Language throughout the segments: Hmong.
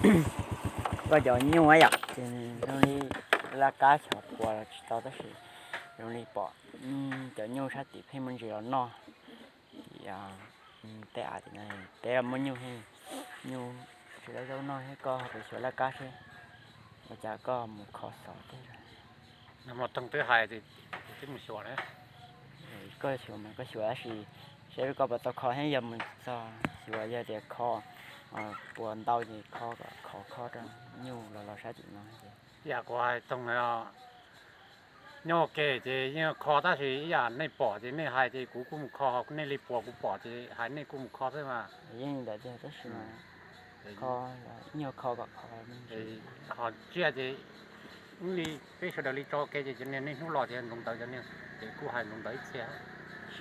koj cov nyuj yom, ces zoo li laj kab xyov puas los tsis tau tab sis zoo li pom cov nyuj sab tim pheej muaj ntsis los noj. Ces tej av tim no peb los muaj nyuj, nyuj tsis tau zaub noj thiab koj puas xyuas laj kab seb ua cas koj mus kho xov tej. Twb hais, twb mus xyuas, koj xyuas mas koj xyuas tab sis seb koj puas tau kho thiab yog mus txog xyuas yog tias kho puas ntau ces kho kom kho kho rau nyuj los los sab tim no. Yam kuv hais toog nyob ua ke ces yeej kho tab sis ib yam nej pom ces nej hais ces kuv kuj mus kho, nej li puas kuv pom ces hais nej kuj mus kho xwb mas. Yeej ntawd tiag tab sis kho, nyuj kho kom kho. Ho tsiaj ces li peb sawv daws li tso ke ces cov niag niaj hnub los ces ntu ntawd cov niag ces kuj hais ntu ntawd ib txhia.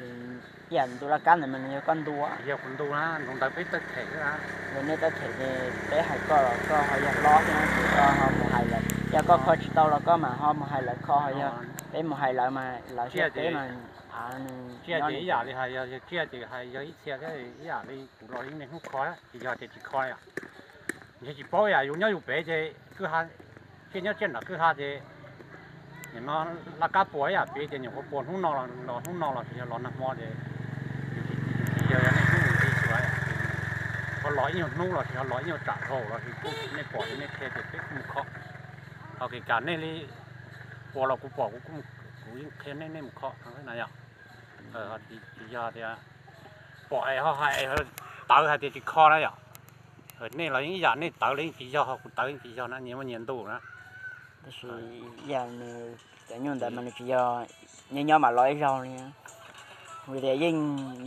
Ib yam ntu laj kab ntawd mas nws yog koj ntu, yog kuv ntu na, ntu ntawd peb tawg them xwb na. Yog nej tawg them ces peb hais koj los koj ho yog hlob thiab ces koj ho mus hais lawv, yog koj kho tsis tau los koj mam ho mus hais lawv kho, ho yog peb mus hais lawv mas lawv thiab peb mas av nws tsiaj ces ib yam li hais, yog tsiaj ces hais yog ib txhia thiab ib yam li kuv los yeej niaj hnub kho, ces yog tias tsis kho yom. Ntshe tsis paub yam yus nyob yus pem ces kwj ha, tsiaj nyob tsiaj nram kwj ha ces nim no laj kab puas ib yam pem ces nyuam qhuav puas hnub no los hnub no los sis yog los nag hmo ces yus tsis yog niaj hnub mus nti xyuas, ho los ib nyuag hnub los sis ho los ib nyuag tsam dhau los sis kuj nej pom ces nej qhia ces peb kuj mus kho. Ho kev kam nej li puas los kuv pom kuv yeej qhia nej, nej mus kho na yom. Tsis yog tias pom es ho hais tawv hais tias tsis kho na yom. Nej los yeej ib yam, nej tawv los yeej tsis yog, ho kuv tawv yeej tsis yog na, nyias muaj nyias ntu na. Tab sis yam nws cov nyuj ntawd mas nws tsis yog nyob nyob mam los ib zaug li, vim tias yeej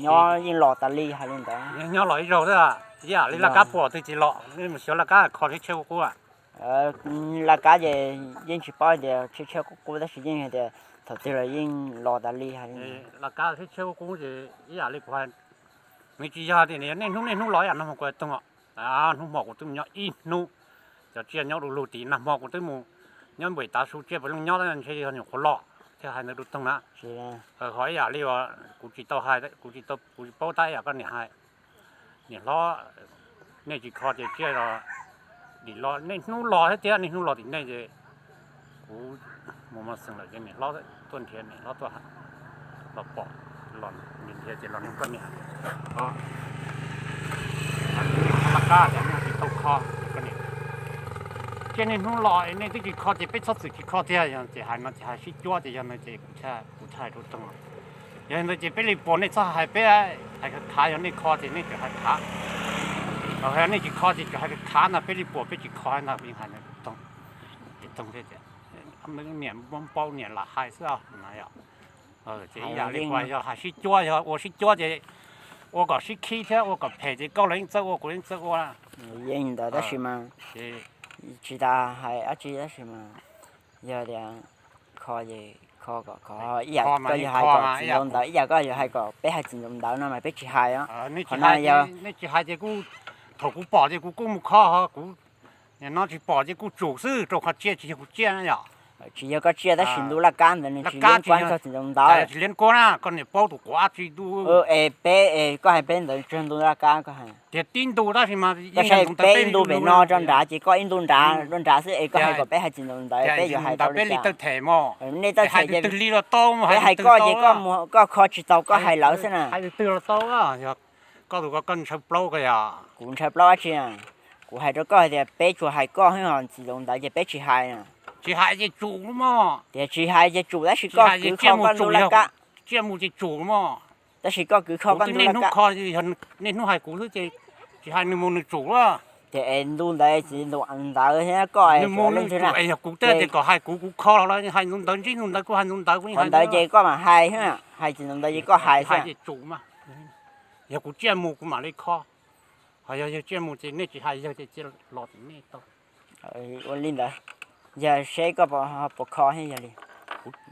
nyob yeej los tas li hais li ntawd. Nyob los ib zaug xwb, ib yam li laj kab puas twg tsis los, nej mus xyuas laj kab kho tshiab tshiab qub qub. Laj kab ces yeej tsis paub tias tshiab tshiab qub qub tab sis yeej hais tias thaum twg los yeej los tas li hais li. Laj kab tshiab tshiab qub qub ces ib yam li kuv hais, nws tsis yog tias niaj hnub niaj hnub los ib yam nag hmo kuv hais toog os. Hnub hmo kuv twb mus nyob ib hnub, cov tsiaj nyob du lug tim nag hmo kuv twb mus nyob npem tav su tsiaj puav leej nyob tab ntshe yog nyuam qhuav los thiaj hais ntawd rau toog na. Ho ib yam li kuv tsis tau hais, kuv tsis tau, kuv tsis paub tab ib yam koj niam hais. Niam hlob, nej tsis kho ces tsiaj los dim los, niaj hnub los thiab tias niaj hnub los tim nej ces kuv mus mos xeem lawm ces niam hlob tuaj nrhiav, niam hlob tuaj los pom, los nrhiav ces los nug koj niam. Laj kab tias nej tsis tau kho, koj niam, tsiaj niaj hnub los nej twb tsis kho ces peb txhob txwm tsis kho tiag, yog ces hais no ces hais sib cuab ces yog no ces kuv thiaj hais rau toog. Yog li ntawd ces peb li puas nej txhob hais peb hais khav khav, yog nej kho ces nej txawm hais khav, ho yog nej tsis kho ces txawm hais khav khav no, peb li puas peb tsis kho no, kuv yeej hais no rau toog. Ces toog thiaj tias, niam paub niam lam hais xwb na yom. Ces ib yam li kuv hais, yog hais sib cuab, yog ua sib cuab ces ua kom sib khib thiab ua kom phem ces koj los yeej txawj ua, kuv los yeej txawj ua. Yeej ntawd tab sis mas tsis tas hais dab tsi tab sis mas yog tias kho ces kho kom kho, ib yam koj yuav hais kom txiv ntxawv ntawd, ib yam koj yuav hais kom peb hais txiv ntxawv ntawd no mas peb tsis hais os. Qhov no yog nej tsis hais ces kuj, thaum kuv pom ces kuv kuj mus kho, ho kuv nim no tsis pom ces kuj tsum xwb, rau qhov tsiaj tsis yog kuv tsiaj na yom. Tsis yog koj tsiaj tab sis ntu laj kab ntawd nws tsis liab nkuab txog txiv ntxawv ntawd. Tsis liab nkuab na, koj niam paub tus quav tsis du. Es peb es koj hais peb ntawd tsis yog ntu laj kab koj hais. Tias tib ntu tab sis mas koj saib peb ib ntu pem no rau nrad ces koj ib ntu nrad rau nrad xwb es koj hais kom peb hais txiv ntxawv ntawd peb yuav hais tau li cas? Nej txawj them ces peb hais koj ces koj kho tsis tau koj hais lawv xwb na. Hais twg los tau, yog koj tus ko koj ntshaw plaub ko yog. Kuv ntshaw plaub dab tsi? Kuv hais rau koj hais tias peb tsuas hais koj xwb, ho txiv ntxawv ntawd ces peb tsis hais. Tsis hais ces tsum mog. Tias tsis hais ces tsum tab sis koj kwv kho koj ntu laj kab. Tsiaj mus ces tsum mog. Tab sis koj kwv kho koj ntu laj kab. Niaj hnub hais kuv xwb ces tsis hais nws mus nws tsum. Tias es ntu ntawd txiv ntxawv ntawd thiab koj, nws mus nws tsum es yog kuv tej tias kom hais kuv, kuv kho los hais ntu ntawd ntsib ntu ntawd kuv hais ntu ntawd kuv yeej hais ntawd ces koj mam hais, hais txiv ntxawv ntawd ces koj hais xwb. Yog kuv tsiaj mus kuv mam li kho. Ho yog yawg tsiaj mus ces nej tsis hais yawg ces tsiaj los tim nej tau. Ua li ntawd, yog seb koj puas kho thiab yog li.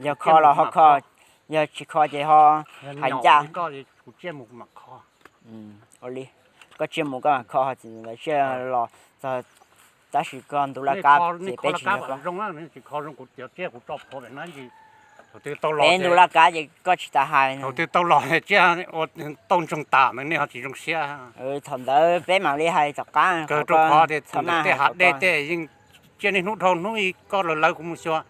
Yog kho los ho kho, yog tsis kho ces ho hais ncaj. Kuv tsiaj mus kuv mam kho. Ua li, koj tsiaj mus koj mam kho, ho txiv ntxawv tsiaj los txog tab sis koj ntu laj kab ces peb tsis nrog koj. Tsis kho zoo kuv tias tsiaj kuv tso phom pem no ces Peb ntu laj kab ces koj tsis tas hais. Thaum twg tau los tsiab ua tau ntsoog tas ntawd nej ho tsis zoo siab. Thaum ntawd peb mam li hais tom qab. Kawg rau qhov tias ntawm tej hav dej tej yeej tsiab niaj hnub dhau hnub, koj lawv lawv kuv mus xyuas,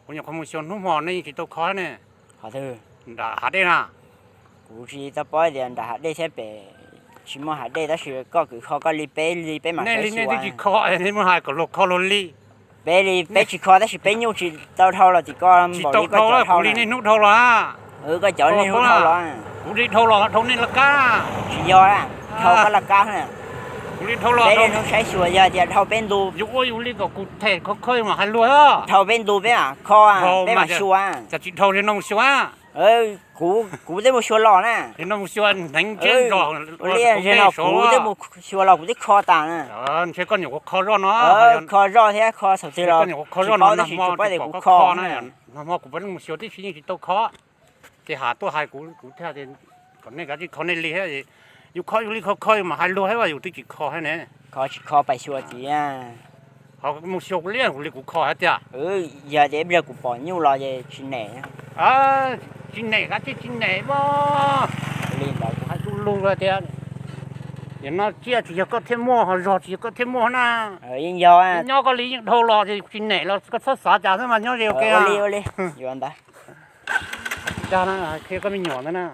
kuv nyuam qhuav mus xyuas hnub hmo nej yeej tsis tau kho ne. Nram hav dej na. Kuv tsis tau paub tias nram hav dej thiab pem tsis muaj hav dej tab sis koj kwv kho koj li peb li peb mam nej li nej twb tsis kho, nej muaj hais kom luag kho luag li. Peb li peb tsis kho tab sis peb nyuj tsis tau dhau los tim koj. Tsis tau dhau, kuv li niaj hnub dhau los. Koj cov niaj hnub dhau los. Kuv li dhau los dhau nej laj kab. Tsis yog, dhau koj laj kab. Kuv li dhau los. Peb li hnub saib xyuas yog tias dhau peb ntu. Yus ua yus li kom kuv them kho kho mas hais luag. Dhau peb ntu peb mam kho, peb mam xyuas. Cas tsis dhau li no mus xyuas. Kuv, kuv twb mus xyuas los na. Li no mus xyuas hneev tsiab zos. Ua li, kuv twb mus xyuas los kuv twb kho tas na. Ntshe koj nyuam qhuav kho zoj no. Kho zoj thiab kho thaum twg los kho zoj no, nag hmo kuv pab mus xyuas tib si yeej tsis tau kho. Ces has tuaj hais kuv, kuv thiaj kom nej kav tsij kho nej li thiab. Yus kho yus li kho kho yus mam hais luag thiab, yus twb tsis kho thiab ne. Kho tsis kho pais xyuas tiag. Ho mus xyuas kuv li, kuv li kuv kho hais tias. Yog tias ib pliag kuv pom nyuj los ces tsis nem. Tsis nem, kav tsij tsis nem mas. Li ntawd kuv hais du lug tias, nim no tsiaj tsis yog koj thiaj muaj, ho zog tsis yog koj thiaj muaj na. Yeej yog, nyob koj li yeej dhau los ces tsis nem los koj txhob xav cas xwb mas nyob ze ua ke. Ua li, ua li, yuav ntawd. Dag na, qhia koj me nyuam ntawd na.